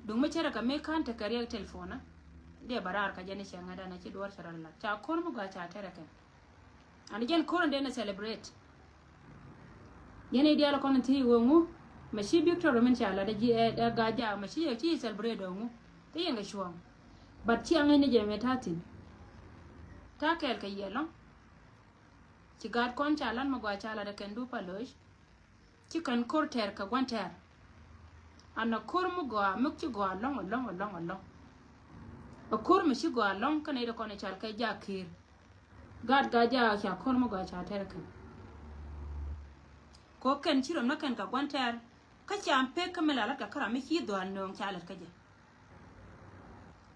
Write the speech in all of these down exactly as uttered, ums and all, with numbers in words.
Duŋ mi cärɛ kɛ mi ka̱n tekɛ riɛk telephone, diɛ bɛ raar kä jɛ ni cɛ ŋädan a ci duɔ̱ɔ̱r cɛ rɔ lat. Ca ko̱r mi gɔaa ca tɛrɛ kɛn. An jɛn ko̱r in dee ni celebrate. Yɛn i̱ diaal kɔn ti wä ŋu, mɛ ci Victor min ca lat ji̱ ɛ Gaa Jaak, mɛ ci yɛ ci celebrate wä ŋu. Ti yɛn kɛ cuɔ̱ɔ̱ŋ. But ci aŋäc ni jɛ mɛ ta̱a̱ thi̱n. Ta̱a̱ kɛɛl kɛ yɛ lɔ̱ŋ. Ci gaat kɔn ca lat mi gɔaa ca lat ɛ kɛn dup a lo̱c. Ci kɛn ko̱r tɛɛr kɛ gua̱n tɛɛr. An a ko̱r mi gɔaa mi ci gɔaa lɔ̱ŋ, lɔ̱ŋ, lɔ̱ŋ, lɔ̱ŋ. A ko̱r mi ci gɔaa lɔ̱ŋ kä nɛy ti kɔn i̱ cal kɛ Jaak Kiir. Gaat Gaa Jaak ca ko̱r mi gɔaa ca tɛɛr kɛn. Kɛ kɛn ci rɔm ni kɛn kɛ gua̱n tɛɛr. Kä ca pek kä mi la lat kɛ kä ram mi ci dhɔaal nööŋ ca lat kä jɛ.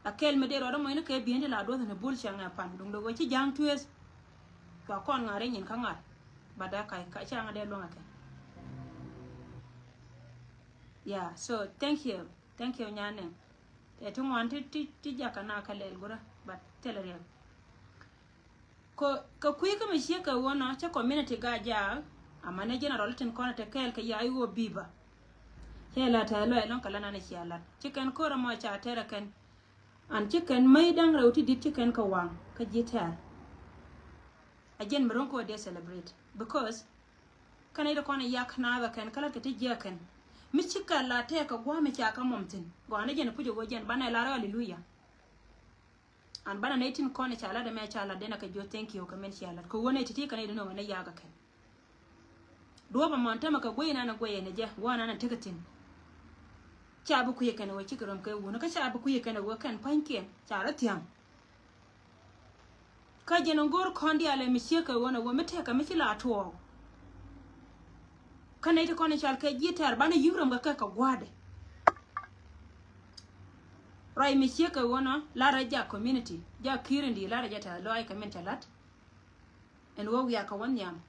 A kɛl mi dee rɔɔdä mɔcni kɛ bi̱i̱n ti la duɔth ni bul cäŋ ɛ pan duŋ dee wee ci ja̱a̱ŋ tueeth. Cua kɔn ŋa̱r i̱ nyin kä ŋa̱r. But a kac cäŋ a dee luäŋ a kɛ. Yeah, so thank you. Thank you nyanɛ. Tɛ ti ŋuan ti ti ti jakä na kä lɛl gurä, but thilɛ riɛk. Kɛ kui̱ kä mi ciek kɛ ɣöö nɔ cä community Gaa Jaak, amäni general tin kɔn te kɛɛl kɛ ya i̱ ɣöö bi̱i̱ bä. Cɛ la tɛ̈th luac ɛlɔ̱ŋ kɛ la nan cia lat ci kɛn ko̱r ɛmɔ ca tɛr ɛ kɛn. An ci kɛn mäc da̱ŋ rɛw ti di̱t ci kɛn kɛ waŋ kä ji̱ tɛr. A jɛn mi ro̱ŋ kɛ ɣöö dee celebrate because kä nɛy ti kɔn i̱ yak naath ɛ kɛn kä lat kɛ ti jiɛk kɛn. Mi ci kɛ la tɛɛk kɛ gua̱a̱th mi ca kä mɔm thi̱n gɔaa ni jɛn i̱ puc ɛ ɣöö jɛn banɛ lar ɣä hallelujah. An banɛ nɛy tin kɔn i̱ ca lat ɛmɛ ca lat denɛ kɛ jiö thank you kɛ min cia lat kɛ ɣöö nɛy ti̱ti̱ kɛn i̱ di nööŋ ɛn i̱ yakä kɛn. Duɔ̱ɔ̱p ɛmɔn tämɛ kɛ guey nan ɛ guey ɛn ɛ jɛ wä nan ɛ tekɛ thi̱n. Ca bi kui̱ kɛn ɛ ɣöö cikɛ röm kɛ wun kä ca bi kui̱ kɛn ɛ ɣöö kɛn pa̱nykiɛn ca rɔ thia̱ŋ. Kä jɛn ɛ go̱o̱r kɔn diaal ɛ mi ciek kɛ ɣöö nɛ ɣöö mi tɛkɛ mi ci la tuɔɔk. Kä nɛy ti kɔn i̱ cal kɛ ji̱ tɛr banɛ yi̱k röm kɛ kɛ kɛ gua̱a̱dɛ. Ruac mi ciek kɛ ɣöö nɔ lar rɛ jak community jak ki̱i̱r in di̱i̱t lar rɛ jɛ tɛ̈th lɔaac kɛ min cɛ la̱t. Ɛn ɣöö wiak kɛ wä nhiam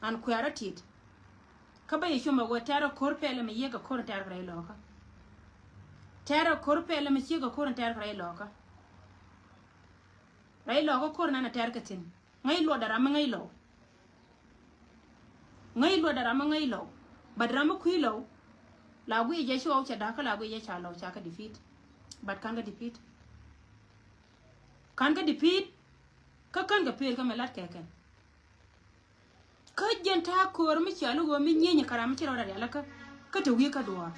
an kuɛ̈rä tit. Kä bä yɛ cum ɛ ɣöö tɛ̈rɛ ko̱r pɛl ɛmɛ yiëëk kɛ ko̱r in tɛ̈r kɛ rɛy lɔ̱kä. Tɛ̈rɛ ko̱r pɛl ɛmɛ ciek kɛ ko̱r in tɛ̈r kɛ rɛy lɔ̱kä. Rɛy lɔ̱kä ko̱r nan ɛ tɛ̈r kɛ thi̱n. Ŋäc luɔtdɛ ram mi ŋäc lɔw. Ŋäc luɔtdɛ ram mi ŋäc lɔw. But ram mi kui̱ lɔw. La guiy jɛ ci ɣɔw cɛ da̱kä la guiy jɛ ca lɔw ca kä defeat. But ka̱n kä defeat. Ka̱n kä defeat. Kä kän kɛ peel kä mi lat kɛ kɛn. Kä jɛn ta̱a̱ köör mi cial i̱ ɣöö mi nyieny kɛ ram mi ci rɔɔdɛ rialikä. Kä te wi̱i̱ kä duɔ̱ɔ̱r.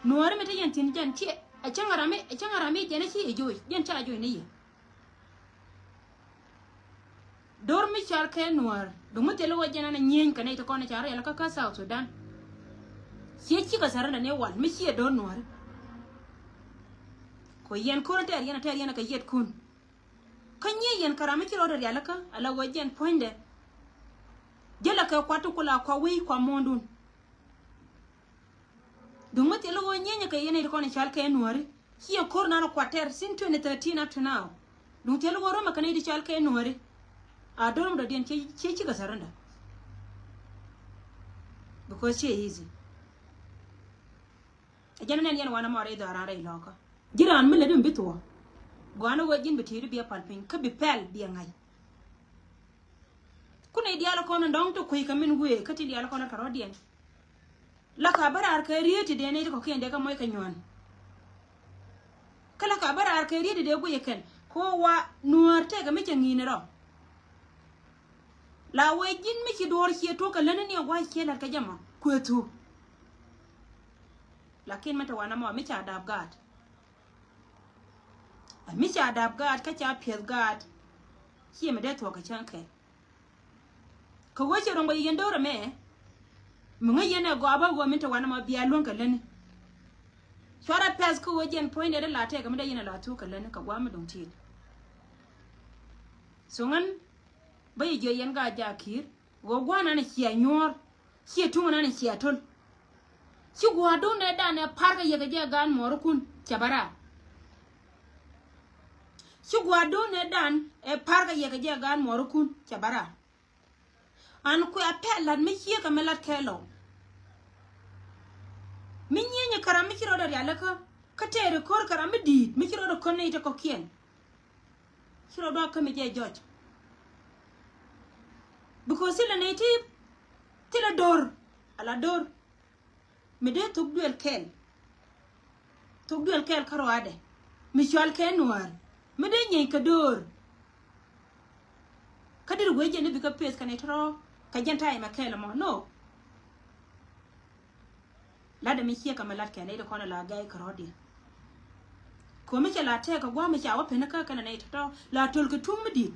Nuɔ̱ɔ̱ri mi te yɛn thi̱n jɛn ci ɛ cäŋ ram mi ɛ cäŋ ram mi jɛn ci ɛ joc jɛn ca joc ni yɛ. Do̱r mi cal kɛ nuɔ̱ɔ̱r duŋ mi thil i̱ ɣöö jɛn an ɛ nyieny kɛ nɛy ti kɔn ɛ ca rialikä kä South Sudan. Ciɛ cikɛ särä ni wal mi ciɛ do̱r nuɔ̱ɔ̱ri. Kɔ yɛn ko̱r in tɛɛr yɛn a tɛɛr yɛn a kɛ yiɛtkun. Kä nyiey yɛn kɛ ram mi ci rɔɔdɛ rialikä ala ɣöö jɛn puɔ̱nydɛ. Jälɛ kɛ kuat ti kula kua wi̱i̱ kua muɔ̱ɔ̱ndun. Duŋ mi thil ɣöö nyieny kɛ yɛn i̱ ti kɔn i̱ cal kɛ nuääri ci yɛn ko̱r nan kuat tɛr since twenty thirteen up to now. Duŋ thil ɣöö romɛ kɛn i̱ ti cal kɛ nuääri. A do̱r mi dɔ̱diɛn ciɛ cikɛ surrender. Because ciɛ easy. Ɛ jɛn nɛn yɛn wanɛ mɔ rɛy dhɔaaran rɛy lɔ̱kä. Ji̱ raan mi lät mi bi thuɔ̱ɔ̱. Gɔaa ni ɣöö ji̱n bi ti̱i̱t bi ɛ pal piny kä bi pɛl bi ɛ ŋa̱c. Kun i̱ diaal kɔn in dɔ̱ŋ ti kui̱ kɛ min guëë kä tin diaal kɔn in kɛ rɔ̱diɛn. La ka bä raar kɛ riet ti dee nɛy ti kɔ̱kiɛn dee kɛ mɔc kɛ nyuɔ̱n. Kä la ka bä raar kɛ riet ti dee guic ɛ kɛn kɛ ɣöö wa nuäär tëëkɛ mi cɛ ŋi̱i̱n rɔ. La wee ji̱n mi ci duɔ̱ɔ̱r ciɛ tuɔ̱k kɛ lätni ni ɛ gua̱c ciɛ la̱t kɛ jɛ mɔ kuëë thuk. Lakin mi te wanɛ mɔ mi ca dap gaat. Ɛ mi ca dap gaat kä ca piɛth gaat. Ciɛ mi dee thuɔ̱k kɛ cäŋ kɛ. Kɛ wee cɛ rɔ̱ŋ bɛ yɛn do̱rɛ mɛ. Mi ŋäc yɛn ɛ gɔaa bä ɣöö min te wanɛ mɔ bia luäŋ kɛ lätni. Cuarɛ pɛth kä ɣöö jɛn puɔ̱nydɛ dee la tɛɛkɛ mi dee yɛn ɛ la thuk kɛ lätni kɛ gua̱a̱th mi duŋ ti̱i̱t. So ŋän bä yɛ jiök yɛn gaat Jaak Kiir ɣöö gua̱a̱th nan ɛ cia nyuɔ̱ɔ̱r. Ciɛ tuŋ nan cia töl. Ci gua̱a̱r do̱r nɛ dan ɛ pa̱r kɛ yɛ kɛ jɛ gaat muɔɔrikun cɛ bä raar. Ci gua̱a̱r do̱r nɛ dan ɛ pa̱r kɛ yɛ kɛ jɛ gaat muɔɔrikun cɛ bä raar. An kuɛ a pɛl la̱t mi ciek kɛ mi la̱t kɛ lɔw. Mi nyieny kɛ ram mi ci rɔɔdɛ rialikä kä tɛɛri ko̱r kɛ ram mi di̱i̱t mi ci rɔɔdɛ ko̱n nɛy ti kɔ̱kiɛn. Ci rɔ dɔ̱a̱k kä mi jɛ jɔc. Because thilɛ nɛy ti thilɛ do̱r ala do̱r. Mi dee thuk duël kɛl. Thok duel kɛɛl kä ruaadɛ mi cɔal kɛ Nuäär mi dee nyieeny kɛ döör. Kä deri wee jɛn ni bikɛ peth kɛnɛ tɔrɔ kɛ jɛn ta̱a̱ ɛmɛ kɛɛl ɛmɔ no. Latdɛ mi ciek kɛ mi lat kɛ nɛy ti kɔn la gɛy kɛ rɔ̱diɛn. Ko̱mi cɛ la tɛɛk kɛ gua̱a̱ mi ca wä peni kä kɛnɛ nɛy tɔ̱tɔ̱ la töl kɛ tuŋ mi di̱i̱t.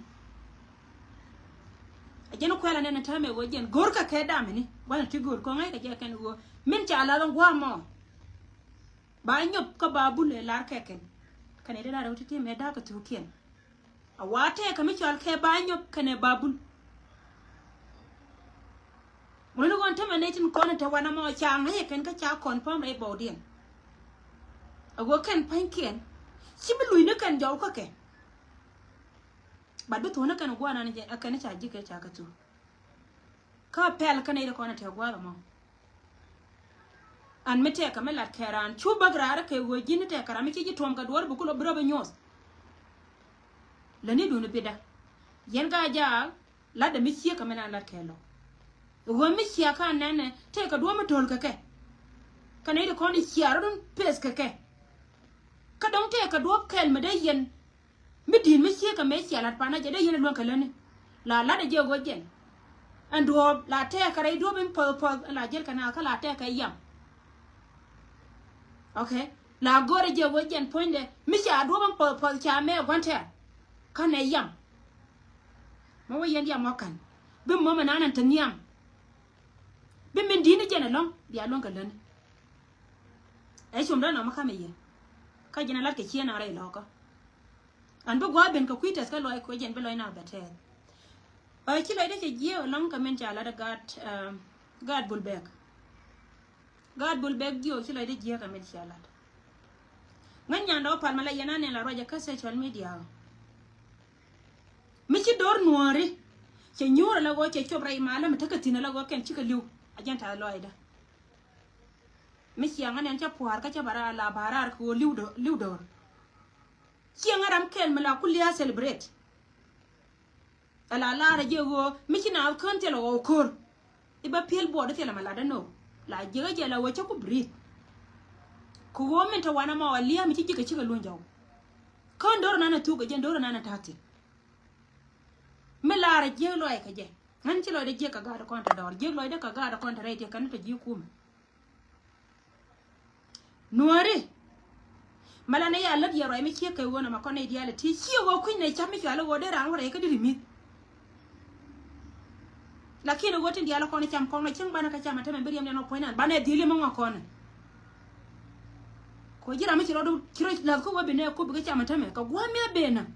A jɛn kuɛl anɛn täämɛ ɣöö jɛn go̱o̱r kɛ kɛ damini gua̱n ti go̱o̱r ko̱ŋ ŋäc kɛ jɛ kɛn ɣöö min ca lath ɛn gua̱a̱ mɔ. Ba nyop kä ba bul ɛ lar kɛ kɛn kɛnɛ ti lar ɛ wä ti ti mɛ da̱a̱k kɛ thukiɛn. A wa tɛɛkä mi cɔal kɛ ba nyop kɛnɛ ba bul. Ŋuni ɣɔn tämɛ nɛy tin kɔn te wanɛ mɔ ca ŋäcɛ kɛn kä ca kɔn pam rɛy bɔwdiɛn. A ɣöö kɛn pa̱nykiɛn ci bi luc ni kɛn jɔw kä kɛ. Bat bi thuɔ̱n ni kɛn gua̱a̱r nan jɛ a kɛn ca ji̱ kɛ ca kä thu. Kä pɛl kä nɛy ti kɔn te gua̱a̱r mɔ. An mi tɛɛkä mi lat kɛ raan cu bäk raar kɛ ɣöö ji̱n tɛɛkä ram mi ci ji̱ tuɔm kɛ duɔ̱ɔ̱r bi kulɔ bi rɔ bi nyuɔth. Läni duni bidä yɛn ka jaak. Latdɛ mi ciek kɛ mi nan lat kɛ lɔ. Ɣöö mi ciek ka nɛnɛ tɛɛkä duɔ̱ɔ̱p mi töl kɛ kɛ. Kɛ nɛy ti kɔn i̱ ciaarä dun peth kɛ kɛ. Kä dɔ̱ŋ tɛɛkä duɔ̱ɔ̱p kɛl mi dee yɛn mi di̱i̱t mi ciek kɛ mëë cia la̱t pa̱a̱n a jɛ dee yɛn ɛ luäŋ kɛ lätni. La la̱t ɛ jɛ ɣöö jɛn ɛn duɔ̱ɔ̱p la tɛɛkɛ rɛy duɔ̱ɔ̱p in pɔth pɔth ɛn la jiɛl kɛ na kä la tɛɛkɛ yam. Ok. La go̱o̱rɛ jɛ ɣöö jɛn puɔ̱nydɛ mi ca duɔ̱ɔ̱p in pɔth pɔth ca mɛ gua̱n tɛɛr. Kä nɛ yam. Mɛ wä yɛn yam wä ka̱n bi mɔmɛ nan ɛn te nhiam. Bi min di̱i̱t ni jɛn ɛlɔ̱ŋ bia luäŋ kɛ lätni. Ɛ com dee nɔmɔ kamɛ yɛ. Kä jɛn a lat kɛ cieen a rɛy lɔ̱kä. An bi gua̱a̱ ben kɛ kui̱ tɛth kä lɔc kuɛ jɛn bi lɔc na bɛ tɛth. Ɛ ci lɔcdä cɛ jiɛɛk ɛlɔ̱ŋ kɛ min ca lat ɛ gaat, ɛ, gaat Bul Bɛk. Gaat Bul Bɛk jiɛɛk ci lɔcdä jiɛɛk kɛ min ca lat. Ŋäc nyandɛ wä pal ma la yɛn a nɛn la ruacɛ kä social media. Mi ci do̱r nuɔ̱ɔ̱ri cɛ nyuur ala ɣöö cɛ cop rɛy malä mi tekɛ thi̱n ala ɣöö kɛn cikɛ li̱w a jɛn ta̱a̱ lɔcdä. Mi ciaŋä nɛn cä pua̱a̱r kä cä ba raar la ba raar kɛ ɣöö li̱w do̱r, li̱w do̱r. Ciaŋä ram kɛl mi la ku lia̱a̱ celebrate. Ala laarä jɛ ɣöö mi ci naath kään thilɛ ɣɔw ko̱r. I̱ bä pi̱el buɔɔd i̱ thilɛ mi latdä nöö la jiäkä jɛ la ɣöö cä ku breathe. Kɛ ɣöö min te wanɛ ma ɣɔw lia̱a̱ mi ci ji̱ kɛ cikɛ luny jɔw. Kään do̱r nan ɛ thuk kɛ jɛ do̱r nan ɛ ta̱a̱ thi̱n. Mi laarä jiäk lɔcdä kɛ jɛ ŋän ci lɔcdä jiäk kɛ gaat kɔn te dɔɔr jiäk lɔcdä kɛ gaat kɔn te rɛy ti kɛn te ji̱ kumɛ. Nuääri. Mɛ la ni ya lät yɛ ruac mi ciek kɛ ɣöö nɔmɔ kɔn nɛy diaal ɛ ti ciek ɣöö kui̱ny nɛ cam mi cɔal i̱ ɣöö dee raan wä rɛy kä di ri mi̱th. Lakin ɣöö tin diaal ɛ kɔn cam kɔn nɔ cieŋ banɛ kä cam ɛ tämɛ bi riɛm diɛn ɔ puɔ̱ny nan banɛ dhil yɛ mi ŋɔk kɔn. Kɛ ɣöö ji̱ ram mi ci rɔɔdu ci rɔ lath kä ɣöö bi nɛ kup bi kä cam ɛ tämɛ kɛ gua̱a̱m mi ɛ ben ɛ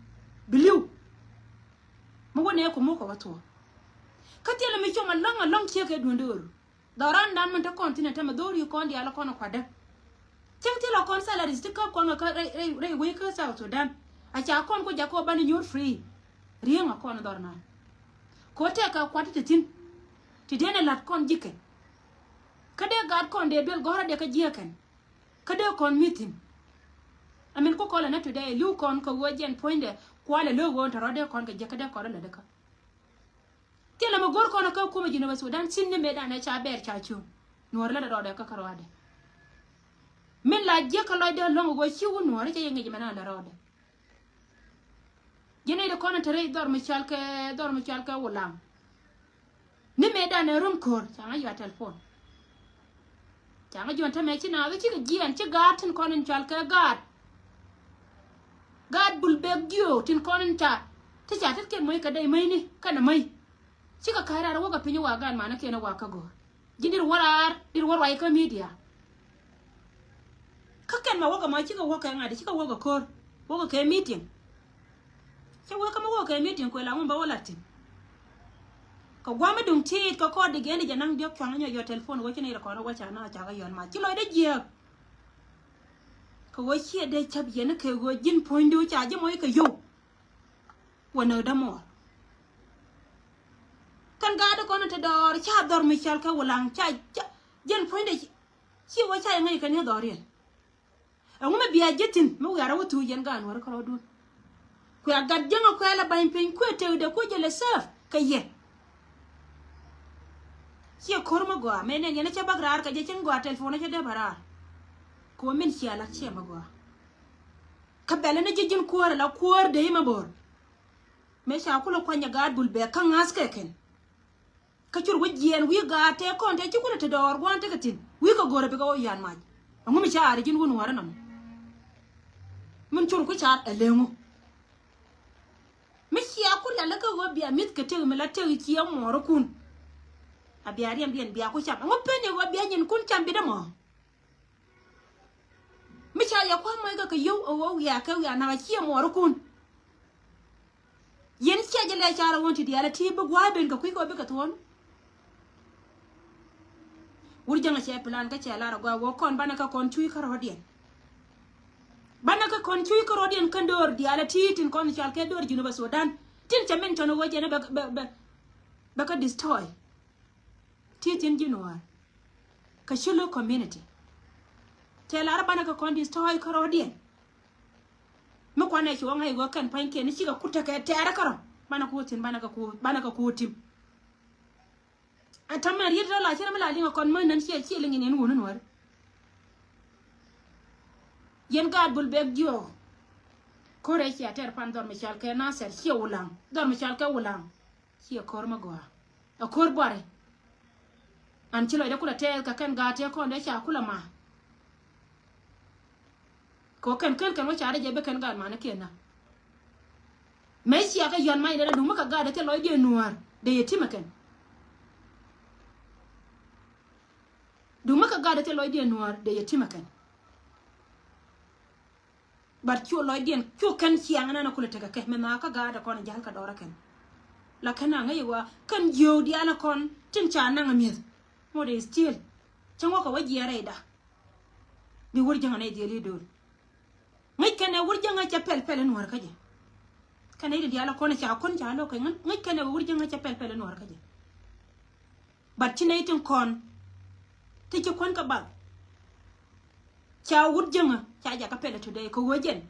bi li̱w. Mi wä nɛ ku muk kɛ wä thuɔ̱ɔ̱. Kä thilɛ mi com ɛlɔ̱ŋ ɛlɔ̱ŋ ciek kɛ duundä ɣöru. Dhɔrandan min te kɔn thi̱n ɛ tämɛ dho̱r yi kɔn diaal kɔn ɛ kuatdä. Cäŋ thilɛ kɔn salaries ti käp kɔn kɛ kä rɛy, rɛy, rɛy wec kä South Sudan. A ca kɔn ku jakä banɛ nyuur free. Ri̱eŋ a kɔn dhɔrnan. Kɛ ɣöö tɛkɛ kuat ti te thi̱n. Ti diɛn ɛ la̱t kɔn ji̱kɛ. Kä dee gaat kɔn dee duel gɔ̱rä dee kä jiäkɛn. Kä dee kɔn mi̱th thi̱n. Amin ku kɔlɛ nä today li̱w kɔn kɛ ɣöö jɛn puɔ̱nydɛ kualɛ lo̱k ɣöö tɔ̱rɔ̱ dee kɔn kɛ jiäk kä dee kɔn rɔ lätdä kä. Thilɛ mi go̱r kɔn kä kumɛ Jinubä Sudan thi̱n ni mëëdan ɛ ca bɛɛr ca cuŋ. Nuɔ̱ɔ̱r lät rɔɔdɛ kä kä rɔɔdɛ. Min la jiäk kä lɔcdɛ lɔ̱ŋ ɛ ɣöö ci wä nuɔ̱ɔ̱r cä yɛ ŋi̱c mɛn a lät rɔɔdɛ. Ji̱n nɛy ti kɔn in te rɛy dhɔr mi cɔal kɛ, dhɔr mi cɔal kɛ Wulaŋ. Ni mëëdan ɛ rum ko̱r ca ŋa̱c yua telephone. Ca ŋa̱c juɔ̱n tämɛ ci naath cikɛ jiɛɛn ci gaat tin kɔn in cɔal kɛ gaat. Gaat Bul Bɛk jiö tin kɔn in ca ti ca tetkiɛn moc kɛ dɛy mäcni kɛnɛ mäc. Cikɛ ka̱c raar wäkɛ piny wa gaat manä kiɛn wa kä go̱o̱r. Ji̱n dir wä raar dir wä ruac kä media. Kä kɛn ma wäkɛ ma cikɛ wäkɛ ŋa̱t cikɛ wäkɛ ko̱r wäkɛ kɛ meeting. Cä wäkɛ ma wäkɛ kɛ meeting kuɛ la ŋun bä wä la̱t thi̱n. Kɛ gua̱a̱m mi duŋ ti̱i̱t kɛ kɔɔt di gɛn di jɛ naŋ diɔ̱k cuaŋ nyɔ yɔ telephone wä ci ni rɛ kɔn wä ca na ca kɛ yɔn ma ci lɔcdä jiääk. Kɛ ɣöö ciɛ dee cäp yɛn kɛ ɣöö ji̱n puɔ̱nydu ca ji̱ mɔc kɛ yio̱w. Wä nöödä muɔɔr. Kɛn gaat kɔn te dɔɔr ca dhɔr mi cɔal kɛ Wulaŋ ca, ca ji̱n puɔ̱nydɛ ci, ci wä ca yɛ ŋäc kɛn i̱ dhɔr yɛn. Ɛŋu mi bia ji̱ thi̱n mi wiarä wä thuuc yɛn gaat Nuäärä kärɔɔdun. Kuɛ a gat jiäŋä kuɛ lɛ ba̱ny piny kuɛ tëkdɛ kuɛ jɛ lɛ sɛɛp kɛ yɛ. Ciɛ ko̱r mi gɔaa mëë nɛn yɛn cä bäk raar kɛ jɛ cäŋ gɔaa telephone cä dee bä raar. Kɛ Wä min cia la ciɛ ma gɔaa. Kä bɛlɛ ni ji̱ ji̱n kuäär la kuäär dee imɛ bo̱r. Mëë ca kulɛ kuany ɛ gaat bul bɛɛk kä ŋa̱th kɛ kɛn. Kä cur wä jiɛɛn wi̱i̱ gaat tëë kɔn tëë ci kulɛ te dɔɔr gua̱a̱n tekɛ thi̱n wi̱i̱ kɛ go̱rɛ bikɛ wä yan mac. Ɛŋu mi ca ri ji̱n wun wärä nɔmɔ. Min cur ku car ɛ leŋu. Mi cia ku rialikä ɣöö bia mi̱th kɛ tëk mi la tëk ciɛ muɔɔrikun. A bia riɛm riɛn bia ku cam ɛŋu pen i̱ ɣöö bia nyinkun cam bitdä mɔ. Mi ca yɛ kua̱r mɔc kɛ kɛ yio̱w ɛ ɣöö wiaa kɛ wiaa naŋ a ciɛ muɔɔrikun. Yɛn cia jɛ lɛ car ɛ ɣöö ti diaal a ti bi gua̱a̱ ben kɛ kui̱ kɛ ɣöö bikɛ thuɔ̱ɔ̱n. Wur jäŋ a cɛ plan kä cɛ lar a gɔaa wä kɔn banɛ kä kɔn cuy kä rɔ̱diɛn. Banɛ kä kɔn cuy kä rɔ̱diɛn kän döör diaal a ti tin kɔn cal kɛ döör Junub Sudan. Tin cɛ min cɔn wä jɛn bɛ bɛ bɛ bɛ kä destroy. Ti tin ji̱ nuɔ̱ɔ̱r kä Shilluk community. Tɛ lar banɛ kä kɔn destroy kä rɔ̱diɛn. Mi kuanɛ ci wä ŋa̱c wä kɛn pa̱nykiɛn ni cikɛ kut tekɛ tɛɛrä kärɔ. Banɛ ku thi̱n banɛ kä ku banɛ kä ku tim. Ɛn täämɛ riet rɔ la cɛ rɛ mi la liŋ a kɔn mä nän ciɛ ciɛ liŋ in in wun in wär. Yɛn gaat bul bek jiɔ. Ko̱rɛ cia tɛr pan dhɔr mi cal kɛ Nasir ciɛ Wulaŋ dhɔr mi cal kɛ Wulaŋ. Ciɛ ko̱r mä gɔaa a ko̱r buarɛ. An ci lɔcdɛ kulɛ tɛɛth kɛ kɛn gaat tëë kɔn dee ca kulɛ ma. Kɛ ɣöö kɛn kän kɛn wä ca rɛc jɛ bi kɛn gaat manikiɛn na. Mëë cia kɛ yɔn mac dee na duŋ mi kɛ gaat dee thil lɔcdiɛn nuäär dee yɛ timɛ kɛn. Duŋ mi kɛ gaat dee thil lɔcdiɛn nuäär dee yɛ timɛ kɛn. But cu lɔcdiɛn cu kɛn ciaŋ ɛn ɛn a kulɛ tekɛ kɛ mɛ nhaakä gaat ɛ kɔn ɛ ja̱l kɛ dɔɔrä kɛn. La kɛn a ŋäc ɛ wa kɛn jiöök diaal ɛ kɔn tin ca naŋ ɛ mi̱eth. Ŋot ɛ still cäŋ wä kɛ wä jiɛɛrɛ ida. Bi wur jäŋä nɛy dhiel i̱ do̱l. Ŋäc kɛn ɛ wur jäŋä cɛ pɛl pɛl in wäär kä jɛ. Kɛn ɛ i̱ diaal ɛ kɔn ɛ ca kɔn ca lo̱k kɛ ŋäc kɛn ɛ wur jäŋä cɛ pɛl pɛl in wäär kä jɛ. But ci nɛy tin kɔn ti ci kuän kä bath. Ca wut jäŋä ca jakä pɛlɛ today kɛ ɣöö jɛn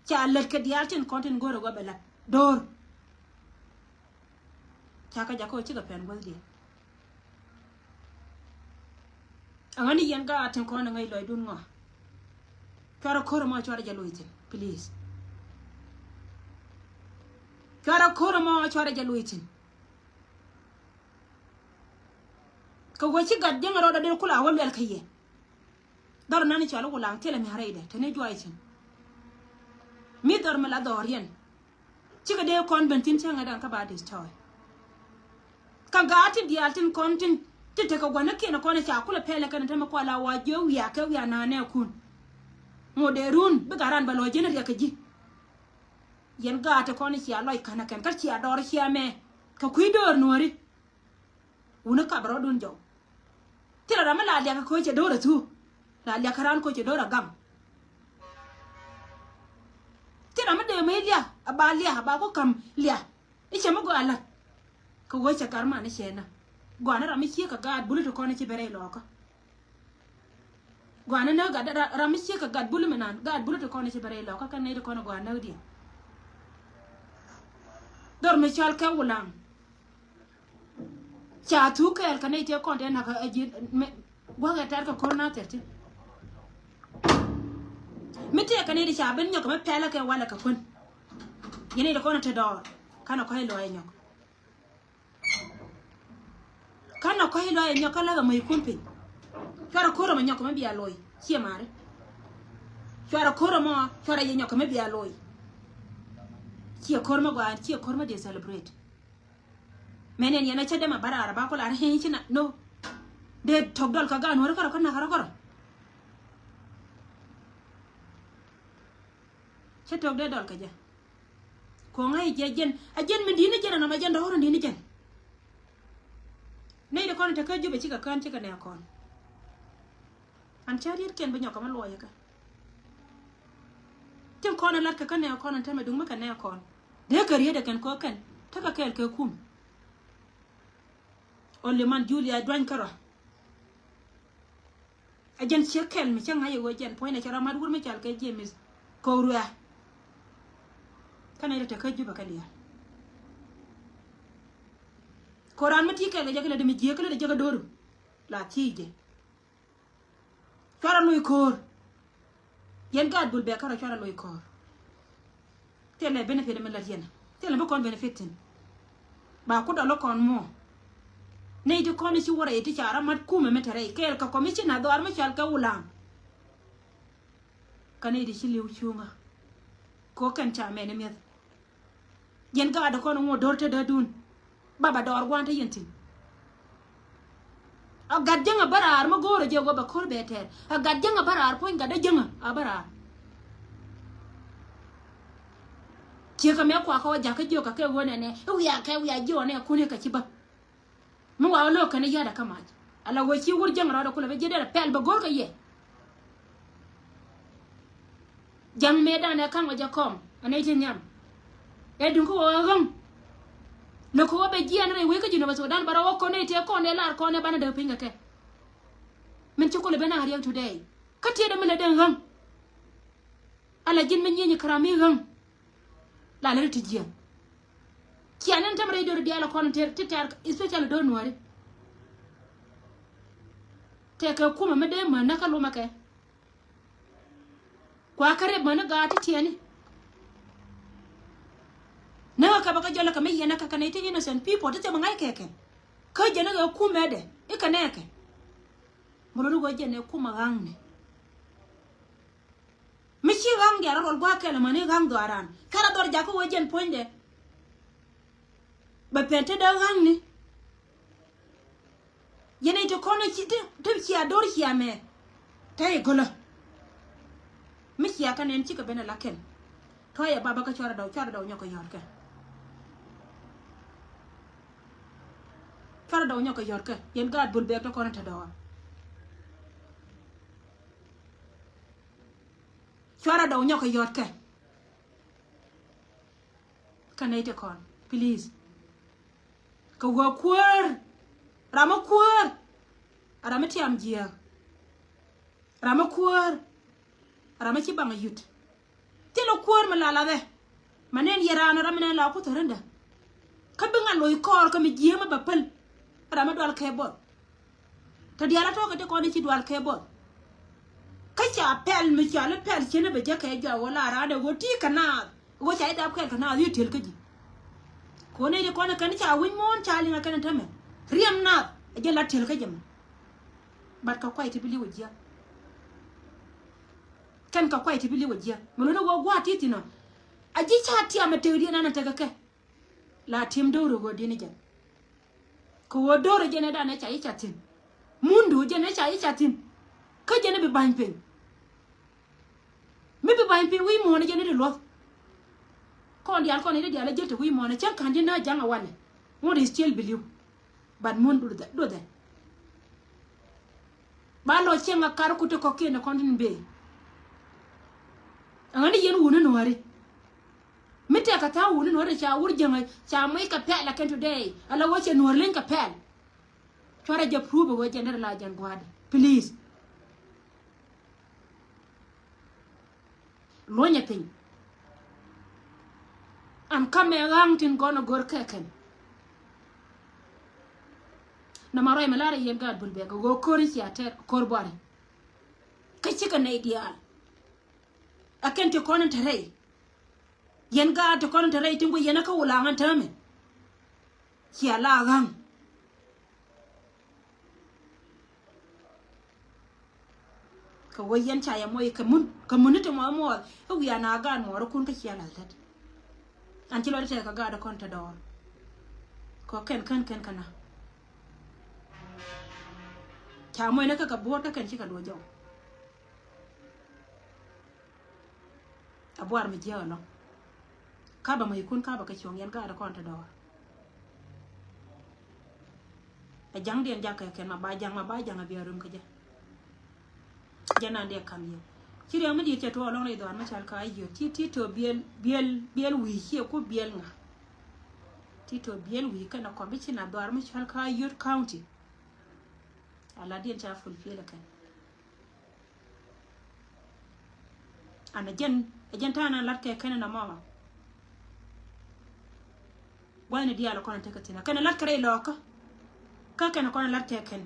ca lät kɛ diaal tin kɔn tin go̱rɛ ɣöö bɛ lat do̱r. Ca kä jakä ɣöö cikɛ pɛn guäthdiɛn. Aŋa ni yɛn gaat tin kɔn aŋa ilɔcdun ŋɔ. Cuarɛ ko̱r ɛmɔ cuarɛ jɛ loc thi̱n please. Cuarɛ ko̱r ɛmɔ cuarɛ jɛ loc thi̱n. Kɛ ɣöö ci gat jiäŋ rɔɔdɛ dee kula wä luɛl kä yɛ. Dhɔr nani cɔal i̱ Wulaŋ thilɛ mi a rɛydɛ te ni juɔc thi̱n. Mi dhɔr mi la dhɔriɛn. Cikɛ dee kɔn ben thi̱n cä ŋädan kä ba destroy. Kä gaat ti diaal tin kɔn tin ti tekɛ gua̱n ni kiɛn kɔn ca kulɛ pɛlɛ kɛn te mi kual a wa jiök wiaa kɛ wiaa na̱a̱nɛ kun. Ŋot dee run bikɛ ran bɛ lɔ ji̱n riɛk kɛ ji̱. Yɛn gaat ti kɔn cia lɔc känä kɛn kä cia dɔr cia mɛ kɛ kui̱ döör nuɔ̱ri. Wuni kap rɔ̱dun jɔw. Thilɛ ram mi la liak kä ko̱ cɛ do̱r a thu. La liak kä ran ko̱ cɛ do̱r a gam. Thilɛ ram mi dee mi liak a ba liak a ba ku kam liak. I̱ cɛ mi gɔaa la̱t. Kɛ wee cɛ gar man i̱ cɛ na. Gɔaa ni ram mi ciek kɛ gaat buli ti kɔn i̱ ci bɛ rɛy lɔɔkä. Gɔaa ni näk gat ram mi ciek kɛ gat buli mi nan gaat buli ti kɔn i̱ ci bɛ rɛy lɔɔkä kɛn nɛy ti kɔn i̱ gɔaa näk diɛ. Dhɔr mi cɔal kɛ Wulaŋ. Ca thuk kɛɛl kɛ nɛy tëë kɔn tëë nak a ji̱ gua̱kɛ tɛr kɛ ko̱r na thɛr ti. Mi tëë kɛ nɛy ti ca ben nyɔk kɛ mi pɛlɛ kɛ walɛ kɛ kuän. Yɛn nɛy ti kɔn te dɔɔr kanɛ kɔc lɔaac nyɔk. Kanɛ kɔc lɔaac nyɔk kä lak a mäc kuän piny. Cuarɛ ko̱r ɛmɔ nyɔk kɛ mi bia loc ciɛ mari. Cuarɛ ko̱r ɛmɔ cuarɛ yɛ nyɔk kɛ mi bia loc. Ciɛ ko̱r mi gɔaa ciɛ ko̱r mi dee celebrate. Mɛn yɛn yɛn a cä dee ma bä raar a ba ku lar hi̱ny ci na no. Dee tɔk dɔl kä gaan wä ri kärɔ kä nak kärɔ kärɔ. Cä tɔk dee dɔl kä jɛ. Kuɔŋä i̱ jɛ jɛn a jɛn min di̱i̱n i̱ jɛn a nɔmɔ jɛn dɔ̱ɔ̱r in di̱i̱n i̱ jɛn. Nɛy di kɔn in te kä Jubɛ cikɛ kään cikɛ nɛ kɔn. An cä riet kiɛn bi nyɔk kɛ mi luɔyɛ kä. Tin kɔn in lat kɛ kä nɛ kɔn in te mɛ duŋ mi kɛ nɛ kɔn. Dee kɛ riet ɛ kɛn kɔ kɛn te kɛ kɛɛl kɛ kum. Only man Julia duany kärɔ. A jɛn ciek kɛl mi cä ŋa̱c i̱ ɣöö jɛn puɔ̱nydɛ cɛ rɔ mat wur mi cal kɛ James Ko̱ruɛ. Kä nɛy te kɛ Jubɛ kɛ diaal. Ko̱ran mi ti kɛl kɛ jɛ kɛ lɛ dee mi jiek kɛ lɛ dee jɛ kɛ do̱ru la thiec jɛ. Cuarɛ loc ko̱r. Yɛn gaat Bul Bɛk kärɔ̱ cuarɛ loc kɔɔr. Thilɛ benefit mi lät yɛn. Thilɛ bi kɔn benefit thin. Ba ku dɔl kɔn mɔ. Nɛy ti kɔn ci wä rɛy ti ca rɔ mat kumɛ mi te rɛy kɛɛl kɛ commissioner dhɔaar mi cɔal kɛ Wulaŋ. Kä nɛy ti ci li̱w cuŋä. Kɛ ɣöö kɛn ca mɛn imi̱eth. Yɛn gaat kɔn ŋuɔ̱t do̱r te dädun. Baba dɔɔr gua̱a̱n te yɛn thi̱n. A gat jäŋä bä raar mi go̱o̱rä jɛ wä bɛ ko̱r bɛ tɛɛr. A gat jäŋä bä raar puɔ̱ny gat dä jäŋä a bä raar. Ciek kɛ mɛ kuakä wä jakä jiök kɛ kɛ ɣöö nɛnɛ i̱ wiaa kɛ wiaa jiɔɔnɛ kuni kɛ ci bä. Mi wa wä lo̱k kɛn i̱ yädä kä mac ala ɣöö ci wur jäŋ rɔɔdɛ kulɛ bɛ ji̱ derɛ pɛl bɛ go̱r kɛ yɛ. Ja̱ŋ mëë danɛ ka̱ŋ ɔ jɛ kɔm ɛ nɛy ti nhiam. Ɛ duŋ kä wä ɣä ɣäŋ. Lök kä wä bɛ jiɛn rɛy wec kä Jinub Sudan bä rɔ wä kɔn nɛy tëë kɔn ɛ lar kɔn ɛ banɛ däk piny kɛ kɛ. Min ci kulɛ ben a riɛk today kä tiɛɛdɛ mi lɛ den ɣäŋ. Ala ji̱n mi nyieny kɛ ram mi ɣäŋ. La lɛ ri ti jiɛn. Ciɛ nɛn tɛm rɛy döör diaal kɔn ti tɛr, especially döör Nuääri. Tɛkɛ kumɛ mi dee män näkä lumɛ kɛ. Kua kä rep mäni gaat ti tiɛni. Näkä kɛ bä kä jɔlä kɛ mi yɛn näkä kɛ nɛy ti innocent people ti thɛmɛ ŋa̱c kɛ kɛn. Kä jɛn ni kɛ kumɛ dɛ i̱ kɛ nɛɛkɛ. Mɛ lo̱ri wä jɛn ɛ kumɛ ɣa̱ŋni. Mi ci ɣa̱ŋ diaal rɔ ruɔl gua̱a̱k kɛl amäni ɣa̱ŋ dhɔaaran. Kɛl a dhɔr jakä wee jɛn puɔ̱nydɛ. Bɛ pɛn te dee ɣa̱ŋni. Yɛn i̱ ti kɔn i̱ ci ti, ti cia do̱r cia mɛ. Te i̱ gölä. Mi cia kä nɛn cikɛ ben ala kɛn. Tɔ̱ yɛ baba kä cuarɛ dɔw, cuarɛ dɔw nyɔk kɛ yɔ̱tkɛ. Cuarɛ dɔw nyɔk kɛ yɔ̱tkɛ. Yɛn gaat Bul Bɛk te kɔn i̱ te dɔɔr. Cuarɛ dɔw nyɔk kɛ yɔ̱tkɛ. Kä nɛy ti kɔn, please. Kɛ ɣöö kuäär, ram mi kuäär, ram mi tiam jiääk. Ram mi kuäär, ram mi ci baŋ yut. Thilɛ kuäär mi la lathɛ. Ma nɛn yɛ raan ram mi nɛn la ku thärändä. Kä bi ŋa loc kɔɔr kä mi jiääk mi bɛ päl. Ram mi dual kɛ buɔth. Te diaal a tɔ̱ kɛ ti kɔn i̱ ci dual kɛ buɔth. Kä ca pɛl mi ca li pɛl cieni bɛ jɛ kɛ jɔak ɣöö la raan ɛ ɣöö ti kɛ naath. Ɣöö ca i̱ dap kɛɛl kɛ naath i̱ tiel kä ji̱. Kɛ ɣöö nɛy ti kɔn ɛ kɛn ca wi̱c muɔ̱ɔ̱n ca liŋ ɛ kɛn ɛ tämɛ. Riɛm naath ɛ jɛ la tiel kä jɛ mɔ. But kɛ kuay ti bi li̱w ɛ jiäk. Kɛn kɛ kuay ti bi li̱w ɛ jiäk. Mi lo̱n ɛ ɣöö gua̱a̱th ti thi̱n ɔ. A ji̱ ca tiam ɛ tëkdiɛn an ɛ tekɛ kɛ. La tim do̱r ɛ ɣöö di̱n i̱ jɛn. Kɛ ɣöö do̱r ɛ jɛn ɛ danɛ ca i̱ ca thi̱n. Mundu jɛn ɛ ca i̱ ca thi̱n. Kä jɛn ɛ bi ba̱ny piny. Mi bi ba̱ny piny wi̱i̱ muɔ̱ɔ̱n ɛ jɛn ɛ di luɔ̱th. Kɔn diaal kɔn ɛ di diaal ɛ ji̱l te wi̱i̱ muɔ̱ɔ̱n ɛ cäŋ ka̱n ji̱ nääc ja̱ŋ ɛ wanɛ. Ŋuɔ̱t is still believe. But mun duɔth ɛ, duɔth ɛ. Ba lɔ cieŋ a kar ku ti kɔ̱kiɛn ɛ kɔn tin bëë. Ɛŋa ni yɛn wuni nuääri. Mi tɛk kɛ tha̱a̱ŋ wuni nuääri ca wur jäŋä ca muec kɛ pɛl a kɛn today. Ala wä cɛ nuäär leny kɛ pɛl. Cuarɛ jɛ prove wä jɛn derɛ la jɛn gua̱a̱dɛ. Please. Luɔ̱nyɛ piny. An kamɛ ɣa̱ŋ tin gɔn a gör kɛ kɛn. Nɔmɔ ruac mi lar yɛn gaat Bul Bɛk ɣöö ko̱ri cia tɛr ko̱r buari. Kä cikɛ nɛy diaal. A kɛn ti kɔn in te rɛy. Yɛn gaat ti kɔn in te rɛy tin guic yɛn a kä Wulaŋ an täämɛ. Cia la ɣa̱ŋ. Kɛ ɣöö yɛn ca yɛ muɔc kɛ mun, kɛ mun ni ti muɔc muɔɔth. Kä wiaa na gaat muɔɔrikun kä cia la̱th lät. An ci lɔt tɛth kɛ gaat kɔn te dɔɔr. Kɛ kɛn kän kɛn kɛ na. Ca muɔc ni kä kɛ buɔ̱ɔ̱r kä kɛn cikɛ duɔ̱ɔ̱c jɔw. A buar mi jiääk ɛlɔ̱ŋ. Ka bɛ mɔc ikun ka bɛ kɛ cuɔ̱ŋ yɛn gaat kɔn te dɔɔr. Ɛ ja̱ŋdiɛn jakä kɛn ma ba ja̱ŋ, ma ba ja̱ŋ a bia rum kä jɛ. Jɛ nan diɛ kam yɛ. Ci riɛk mi diet cɛ tuɔɔk ɛlɔ̱ŋ rɛy dhɔaar mi cɔal kä Ayod. Ci, ci tɔ biɛl, biɛl, biɛl wi̱i̱ ciɛ ku biɛl ŋa. Ci tɔ biɛl wi̱i̱ kɛn ɛ kɔm bi ci na dhɔaar mi cɔal kä Ayod County. A la diɛn ca fulfill ɛ kɛn. An ɛ jɛn, ɛ jɛn ta̱a̱ na lat kɛ kɛn nɔmɔ. Gua̱thni diaal kɔn tekɛ thi̱n. Kɛn lat kɛ rɛy lɔɔkä. Kä kɛn kɔn lat kɛ kɛn.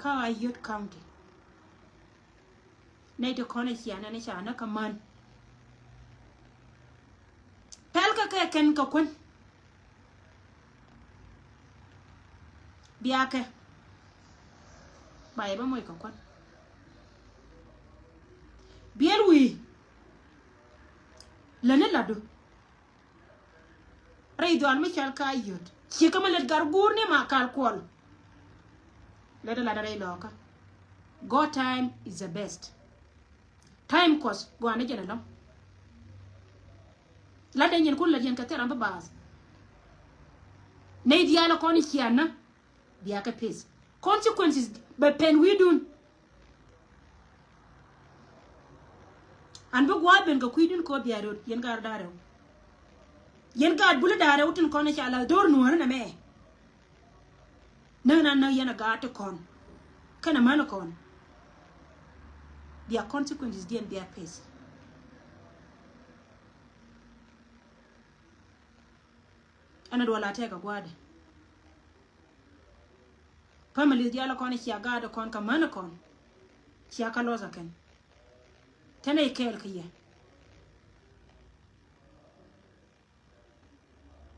Kä Ayod County. Nɛy ti kɔn ɛ cia nɛn ca nä kä män. Pɛl kä kɛ kɛn kɛ kuän. Biakɛ ba yɛ bä moc kɛ kuän. Biɛl wi̱i̱. Läni latdu. Rɛy dhɔaal mi cal ka yöt. Ciɛ kä mi lät gar guur ni ma kal kuɔl. Lät lat rɛy lɔɔkä. God time is the best. Time Kuɔth gɔaa ni jɛn ɛlɔ̱ŋ. Lat dee nyin kun lät yɛn kɛ thil ram bi baath. Nɛy diaal kɔn cia nä. Biakɛ pith. Consequences bɛ pɛn wi̱i̱dun. An bi gua̱a̱th ben kɛ kui̱dun kɛ ɣöö bia rot yɛn gaat da̱rɛw. Yɛn gaat buli da̱rɛw tin kɔn ca la dho̱r nuɔ̱ɔ̱ri nɛmɛ. Näk na näk yɛn a gaat ti kɔn kɛnɛ män kɔn. Bia consequences diɛn bia pith. Ɛn a duɔl a tɛk a gua̱a̱dɛ. Families diaal kɔn cia gaat kɔn kä män kɔn. Cia kä loth a kɛn. Tɛnɛ ikɛɛl kä yɛ.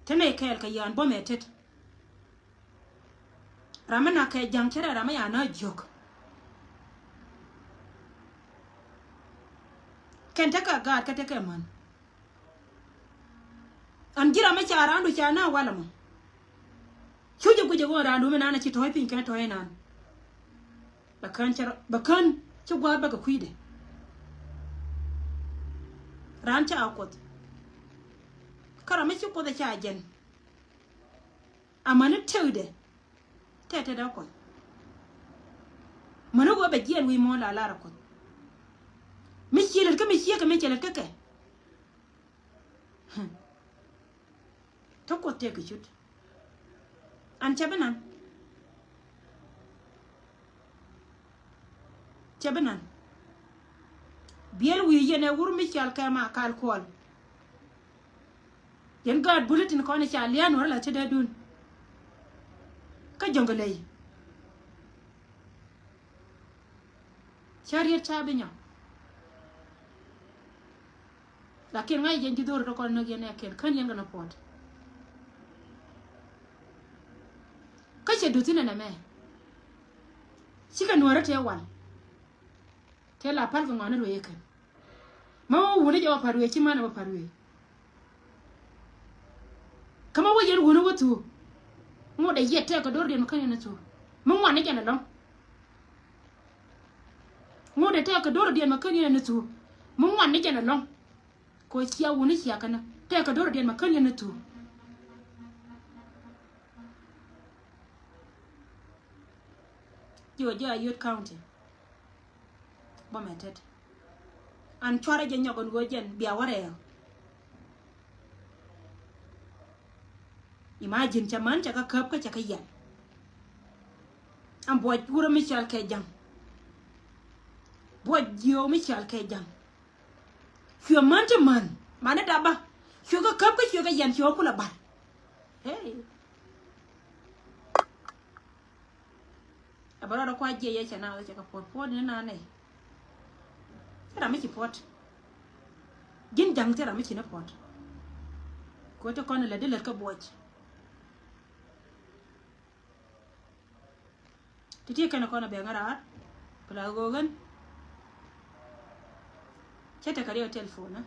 Tɛnɛ ikɛɛl kä yɛ an bom ɛ tet. Ram mi na kɛ ja̱ŋ cɛ rɛ ram mi ya na jiök. Kɛn tekɛ gaat kä tekɛ män. An ji̱ ram mi ca raandu ca na walɛ mɔ. Cu jɛ guic ɛ ɣöö raandu mi naan a ci tɔ̱ɔ̱c piny kɛn tɔ̱ɔ̱c naan. Bɛ kän cɛ rɔ, bɛ kän ci gua̱a̱th bä kɛ kui̱dɛ. Raan ca a Kuoth. Kä ram mi ci Kuoth ɛ ca jɛn. Amäni tëkdɛ. Tɛt tɛt a Kuoth. Mäni ɣöö bɛ jiɛɛn wi̱i̱ muɔ̱ɔ̱n la lar a Kuoth. Mi ciɛ lät kä mi ciɛ kɛ mi ciɛ lät kä kɛ. Hm. Te Kuoth tëë kɛ cut. An cɛ bi nan. Cɛ bi nan. Biɛl wi̱i̱ yɛn ɛ wur mi cɔal kɛ ma kal kuɔl. Yɛn gaat buli tin kɔn i̱ ca lia̱a̱n wärä la ti dee dun. Kä jɔ̱ŋ kɛ ley. Ca riet ca bi nyɔk. Lakin ŋa̱c jɛn ji̱ dho̱r tɔ kɔn näk yɛn ɛ kɛn kän yɛn kɛn a puɔt. Kä cɛ duth inɛ nɛmɛ. Cikɛ nuɔ̱ɔ̱rä tëë wal. Tëë la pal kɛ ŋɔni ruëë kɛn. Ma wä wuni jɛ wä pa̱t wëë ci manɛ wä pa̱t wëë. Kä ma wä yɛn wuni wä thuu. Ŋot dɛ yɛ tɛk kɛ do̱r diɛn ma kän yɛn a thuu. Mi ŋuan ni jɛn ɛlɔ̱ŋ. Ŋot dɛ tɛk kɛ do̱r diɛn ma kän yɛn a thuu. Mi ŋuan ni jɛn ɛlɔ̱ŋ. Kɛ cia wuni cia känä tɛk kɛ do̱r diɛn ma kän yɛn a thuu. Ji̱ wä ji̱ a Ayod County. Bä mɛ tet. An cuarɛ jɛ nyɔk ɛn ɣöö jɛn bia wä rɛɛk. Imagine cɛ män cɛ kä käp kä cɛ kä yɛn. An buɔc wurä mi cɔal kɛ ja̱ŋ. Buɔc jiöö mi cɔal kɛ ja̱ŋ. Cuɛ män ti män mani dap bä. Cuɛ kä käp kä cuɛ kä yɛn cuɛ kä kulɛ bar. Hey. A bä rɔɔdɛ kua jiɛc yɛ cɛ na wä cɛ kɛ puɔt puɔt ni na nɛ. Thil ram mi ci puɔt. Ji̱n ja̱ŋ thil ram mi ci ni puɔt. Kɛ ɣöö ti kɔn lät di lät kä buɔc. Ti ti kɛn kɔn a bɛ ŋa̱ raar. Pla ɣöö ɣän. Cɛ tekɛ riɛw telephone.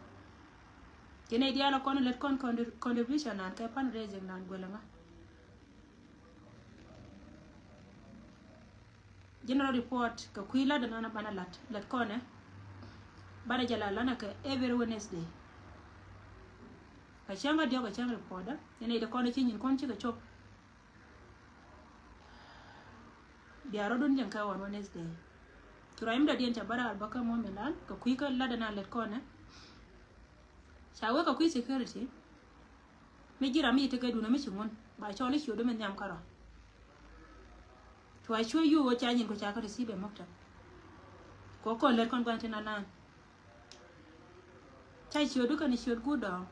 Ti nɛy diaal a kɔn lät kɔn contribution nan kɛ fundraising nan guɛl ŋa̱. General report kɛ kui̱ lat dänan a banɛ lat lät kɔnɛ. Banɛ jɛ lat lanɛ kɛ every Wednesday. Kɛ cäŋ a diɔk kɛ cäŋ report dä. Yɛn i̱ dee kɔnɛ ci nyin kɔn cikɛ cop. Bia rɔ̱dun jɛn kɛ ɣɔn Wednesday. Cu ruac mi dɔ̱diɛn ca bä raar bä kä muɔ̱ɔ̱n mi lan kɛ kui̱ kä lat dänan lät kɔnɛ. Ca wek kɛ kui̱ security. Mi ji̱ ram mi ci tekɛ duundä mi ci ŋun ba cɔl i̱ ciötdu mi nhiam kärɔ̱. Cua cuɛ yio̱o̱k ca nyin ku ca kä receive ɛ maktab. Kɛ kɔn lät kɔn gua̱n tin anan. Ca ciötdu kɛn ciöt guut dɔ̱ɔ̱ŋ.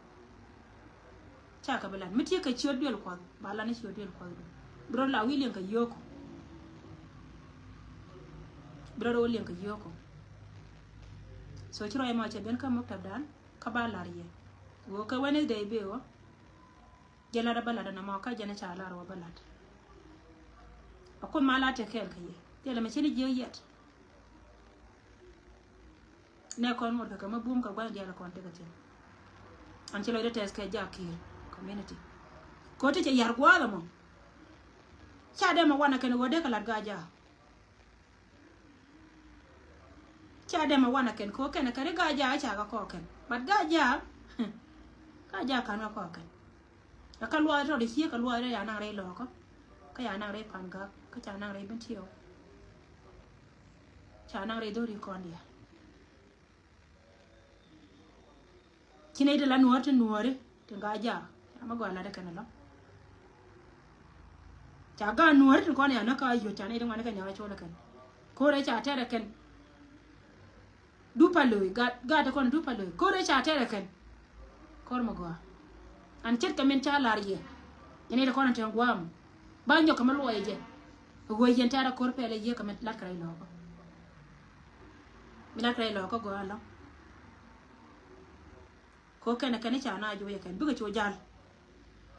Ca kɛ bi lat mi tiek kɛ ciöt duël kuɔth ba lat ni ciöt duël kuɔth du. Bi rɔ la wi̱i̱ liɛŋ kɛ yio̱o̱k. Bi rɔ rɔ wi̱i̱ liɛŋ kɛ yio̱o̱k. So ci ruac mɔ cɛ ben kä muktab dan kä ba lar yɛ. Wä kä Wednesday bi wä. Jɛ lat a ba lat a namɔ kä jɛn a ca lar wä ba lat. A kun ma lat tɛ kɛɛl kä yɛ. Thilɛ mɛ cini jiɛ yɛt. Nɛ kɔn ŋot kɛ kɛ mä bum kɛ gua̱n diaal kɔn tekɛ thi̱n. An ci lɔcdɛ tɛth kɛ jak ki̱i̱r community. Ko̱ ti cɛ yar gua̱a̱th ɛmɔ. Ca dee mɛ wanɛ kɛn ɣöö dee kɛ lat Gaa-jaak. Ca dee mɛ wanɛ kɛn ko̱ kɛn kɛn i̱ Gaa-jaak i̱ ca kɛ kɔɔk kɛn. But Gaa-jaak, Gaa-jaak ka̱n kɛ kɔɔk kɛn. Ɛ kä luaak tɔt i̱ ciek kɛ luaak rɛy ca naŋ rɛy lɔɔkä. Kä ca naŋ rɛy Pangak kä ca naŋ rɛy Bentiu. Ca naŋ rɛy dho̱ri kɔn diaal. Ci nɛy ti la nuɔ̱ɔ̱r ti nuɔ̱ɔ̱ri ti Gaa-jaak. Ca mi gɔaa lat ɛ kɛn ɛlɔ. Ca Gaa nuɔ̱ɔ̱ri ti kɔn ya näk kä Ayod ca nɛy ti ŋuani kɛ nyakä col ɛ kɛn. Ko̱rɛ ca tɛrɛ kɛn. Dup Palo̱o̱c, Gaa, Gaa ti kɔn Dup Palo̱o̱c. Ko̱rɛ ca tɛrɛ kɛn. Ko̱r mi gɔaa. An ce̱tkɛ min ca lar yɛ. Yɛn nɛy ti kɔn ɛ te gua̱a̱m. Ba nyɔk kɛ mi luɔyɛ jɛ. Ɛ ɣöö yɛn tɛrɛ ko̱r pɛlɛ yiëë kɛ mi latkɛ rɛy lɔɔkä. Mi latkɛ rɛy lɔɔkä gɔaa ɛlɔ. Kɛ ɣöö kɛn ɛ kɛn i̱ ca na joc ɛ kɛn bikɛ cu jal.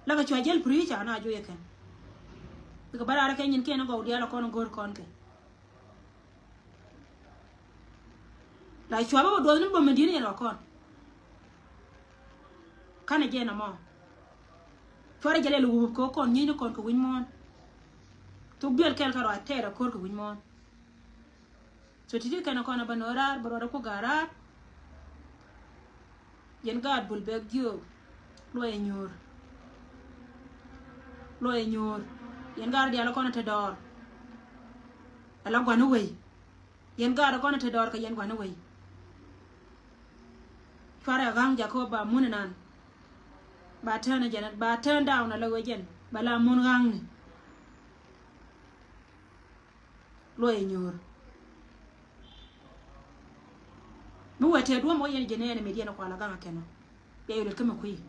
Lakɛ cua jɛl piri ca na joc ɛ kɛn. Bikɛ bä raar ɛ kɛn nyin kiɛn i̱ gɔw diaal ɛ kɔn i̱ go̱o̱r kɔn kɛ. La cua bä bä duɔth ni bä mi di̱t ni yɛn ɛ kɔn. Kanɛ jɛ nɔmɔ. Cuarɛ jɛ lɛl wup kɛ ɣöö kɔn nyiecni kɔn kɛ wi̱c muɔ̱ɔ̱n. Thok duel kɛl kärɔa tɛɛr ɛ ko̱r kɛ wi̱c muɔ̱ɔ̱n. So ti̱ti̱ kɛn kɔn a bä nöö raar bä ruɔdɛ ku ga̱a̱r raar. Yɛn gaat Bul Bɛk Jiök. Luɔyɛ nyuur. Luɔyɛ nyuur. Yɛn gaat diaal kɔn a te dɔɔr. Ala gua̱n i̱ wei. Yɛn gaat kɔn a te dɔɔr kɛ yɛn gua̱n i̱ wei. Cuarɛ ɣa̱ŋ jakä ba mun inan. Ba turn a jɛn, ba turn down ala wee jɛn. Ba la mun ɣa̱ŋni. Luɔyɛ nyuur. Mi wee tëë duɔ̱m wä yɛn jɛ nɛɛni mi diɛn kual a gaŋ a kɛn ɔ. Bia yɛ luet kä mi kui̱.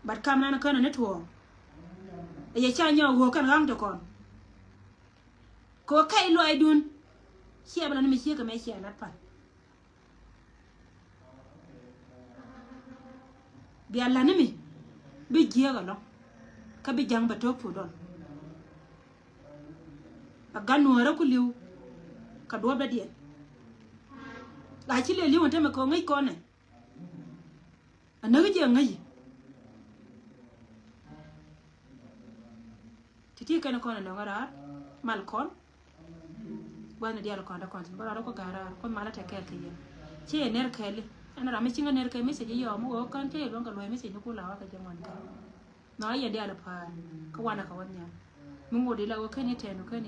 But kam nan känɛ ni tuɔɔk. Ɛ yɛ ca nyɔk ɣöö kɛn ɣaŋ ti kɔn. Kɛ ɣöö kɛy luɔydun. Ciɛ bi la ni mi ciek kɛ mɛ ciɛ lat pan. Bia la̱t ni mi bi jiääk ɛlɔ̱ŋ. Kä bi ja̱ŋ bɛ to̱k cu dɔl. A gat nuäärä ku li̱w. Kɛ duɔ̱pdädiɛn. A ci lëë li̱w ɛn tämɛ kɛ ɣöö ŋäc kɔnɛ. A näk jiɛ ŋäc. Ti̱ti̱ kɛn kɔn ɛ nɔŋ raar mal kɔn. Gua̱thni diaal kɔn dee kɔn thi̱n bä rɔɔdɛ kɔ ga̱a̱r raar kɔ mal a tɛ kɛɛl kɛ yɛn. Ci yɛ ner kɛɛli ɛn ram mi ci ŋä ner kɛ message yɔɔ mi wee kän ci yɛ luɔ̱ŋ kɛ luɔ̱c message ni ku la wä kɛ jɛ ŋuan kɛ. Nɔ a yɛn diaal pa̱a̱r kä wanɛ kɛ wä nhiam. Mi ŋot di la wä kɛn i̱ tɛn wä kɛn i̱